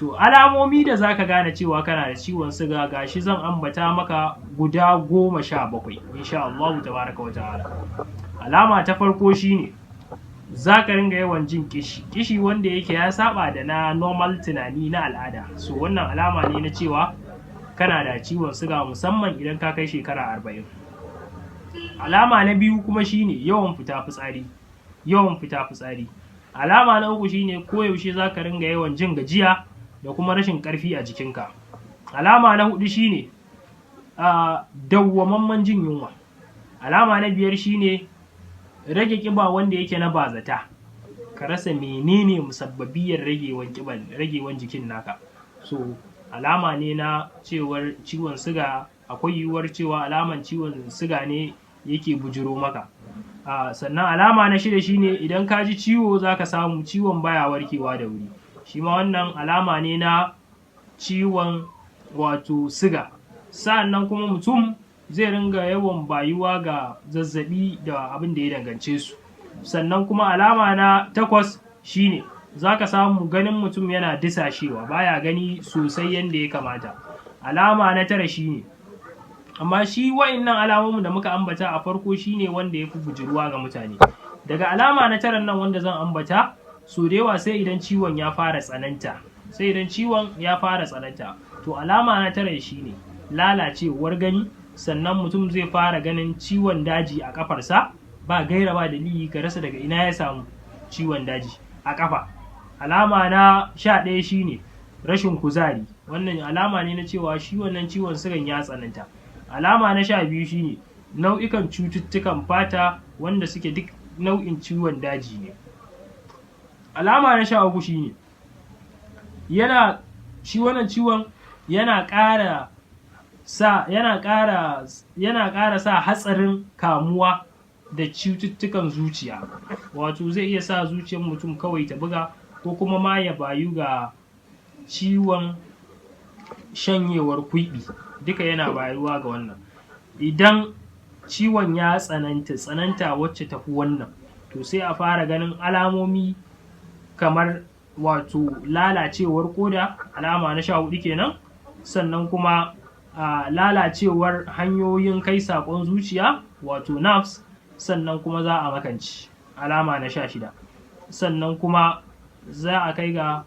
To, alamomi da zaka gane cewa kana da ciwon siga, gashi zan ambata maka guda 17, insha Allahu tabaraka wa ta'ala. Alama ta farko shine za ka ringa yawan jin kishi, kishi wanda yake ya saba da na normal tunani na al'ada. So wannan alama ne na cewa kana da ciwon siga, musamman idan ka kai shekara 40. Alama na biyu kuma shine yawan fita fitsari, yawan fita fitsari. Alama na uku shine koyaushe za ka ringa yawan jin gajiya da kuma rashin ƙarfi a jikinka. Alama na hudu shine dawwamamman jin yunwa. Alama na biyar shine rage ƙiba wanda yake na bazata, ka rasa menene musabbabiyar ragewan ƙiban, ragewan jikin naka. So alama ne na cewar ciwon siga, akwai yiwuwar cewa alaman ciwon siga ne yake bujiro maka. Sannan alama na shida shine idan ka ji ciwo, za ka samu ciwon baya warkewa da wuri. Shi ma wannan alama ne na ciwon wato siga. Sa'annan kuma mutum zai ringa yawan bayuwa ga zazzabi da abin da ya dangance su. Sannan kuma alama na takwas shine za ka samu ganin mutum yana disashewa, baya gani sosai yadda ya kamata. Alama na tara shine, amma shi wa'innan alamomin da muka ambata a farko shine wanda ya fi bujiruwa ga mutane. Daga alama na taran nan wanda zan ambata, so da yawa sai idan ciwon ya fara tsananta, sai idan ciwon ya fara tsananta. To, alama na tara shine lalacewar gani. Sannan mutum zai fara ganin ciwon daji a kafarsa ba gaira ba dalili, ka rasa daga ina ya samu ciwon daji a kafa. Alama na 11 shine rashin kuzari. Wannan alama ne na cewa shi wannan ciwon sigan ya tsananta. Alama na 12 shine nau'ikan cututtukan fata wanda suke duk nau'in ciwon daji ne. Alama na 13 shine yana shi wannan ciwon yana ƙara sa hatsarin kamuwa da cututtukan zuciya, wato zai iya sa zuciyar mutum kawai ta buga, ko kuma ma ya bayu ga ciwon shanyewar kwiɓi. Duka yana bayuwa ga wannan. Idan ciwon ya tsananta, tsananta wacce tafi wannan, to sai a fara ganin alamomi kamar wato lalacewar koda, alama na 14 kenan. Sannan kuma a lalacewar hanyoyin kai saƙon zuciya, wato nerves. Sannan kuma za a makance, alama na 16. Sannan kuma za a kai ga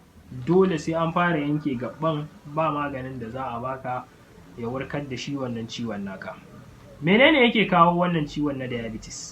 dole sai an fara yanke gaban, ba maganin da za a baka ya warkar da shi wannan ciwon naka. Menene yake kawo wannan ciwon na diabetes?